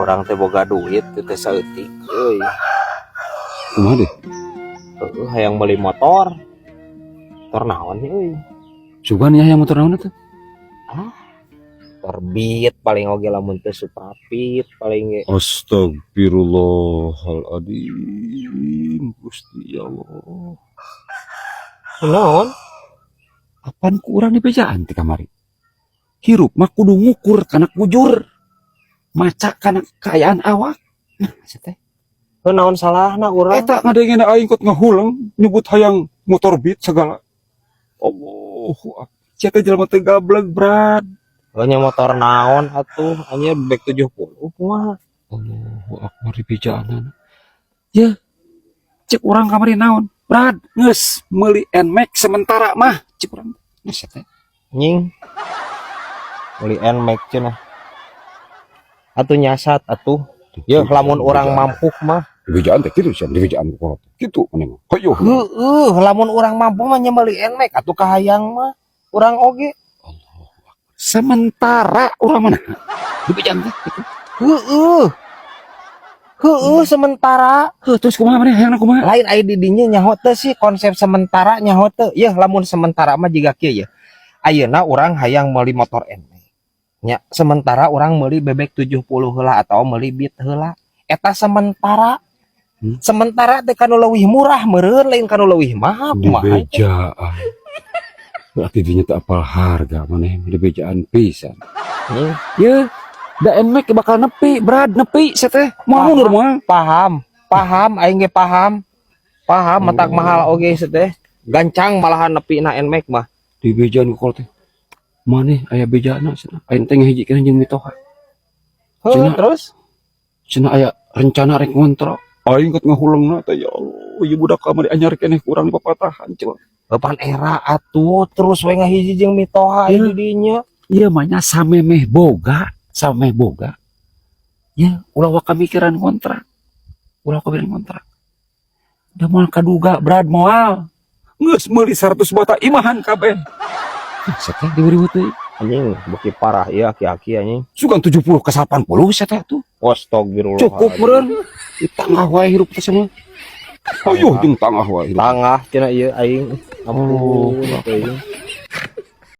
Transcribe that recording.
Urang teh boga duit teh saeutik euy. Kumaha deh? Heeh, hayang meuli motor. Motor naon euy? Sugan ya, yang motor naon tuh? Motor Beat paling oge, lamun teu Supra Fit paling ge. Astagfirullahaladzim, Gusti ya Allah. Naon? Apaan ku urang dibejaan ti kamari? Hirup mah kudu ngukur kana kujur. Maca kana kaayaan awak. Nah, sia teh. Heuh, naon salahna urang? Eta ngadengena aing kot ngahuleng nyebut hayang motor Beat segala. Allahu akbar. Sia teh jelema teu gablek, Brad. Heuh nya, motor naon atuh? Anjir, bek 70 kumaha? Allahu akbar, dibejaan. Ya, cek urang kamari naon? Brad, geus meuli NMAX sementara mah, cek urang. Nah, sia teh. Nying. Meuli NMAX cenah. Atuh nyasat atuh. Yeuh, lamun urang mampu mah. Dibejaan teh kitu sia, dibejaan ku kolot. Kitu maneh mah. Hayo. Heueuh, lamun urang mampu mah nya meuli NMAX atuh, kahayang mah. Urang oge. Allahu akbar. Sementara urang mana? Dibejaan teh kitu. Heueuh. Heueuh, sementara. Heuh, terus kumaha maneh hayangna kumaha? Lain, aya di dinya nyaho teu sih konsep sementara, nyaho teu? Yeuh, lamun sementara mah jiga kieu ya. Ayeuna urang hayang meuli motor NMAX. Nya, sementara urang meuli bebek 70 heula atau meuli Beat heula. Eta sementara. Sementara teh kanu leuwih murah meureun, lain kanu leuwih mahal, kumaha teh? Dibejaan. Berarti dinya teu apal harga maneh, dibejaan pisan. Nying. Ye, da NMAX bakal nepi, Brad, nepi sia teh. Moal mundur moal. Paham, paham, aing ge paham. Paham, matak mahal oge sia teh. Gancang malahan nepi na NMAX mah. Dibejaan ku kolot teh. Maneh aya bejana cenah. Aing teh ngahijikeun jeung mitoha. Heuh, Cenah. terus. Cenah aya rencana rek ngontrak. Aing ket ngahulengna teh, ya Allah, ieu budak kamari anyar keneh kurang dipapatahan cenah. Pan era atuh terus we ngahiji jeung mitoha Iya. di dinya. Ieu mah nya samemeh boga, samemeh boga. Ya, ulah waka mikiran kontrak. Ulah mikiran kontrak. Da moal kaduga, Brad, moal. Geus meuli 100 bata imahan kabeh. Sia teh riweuh teh. Anjing, beuki parah ieu aki-aki anjing. Sugan 70 ke 80 sia teh tuh. Astagfirullah. Cukup meureun. Di tangah wae hirup teh semua. Ayo jeung tangah wae hirup. Tangah cenah ieu aing. Ampun Oh. teuing.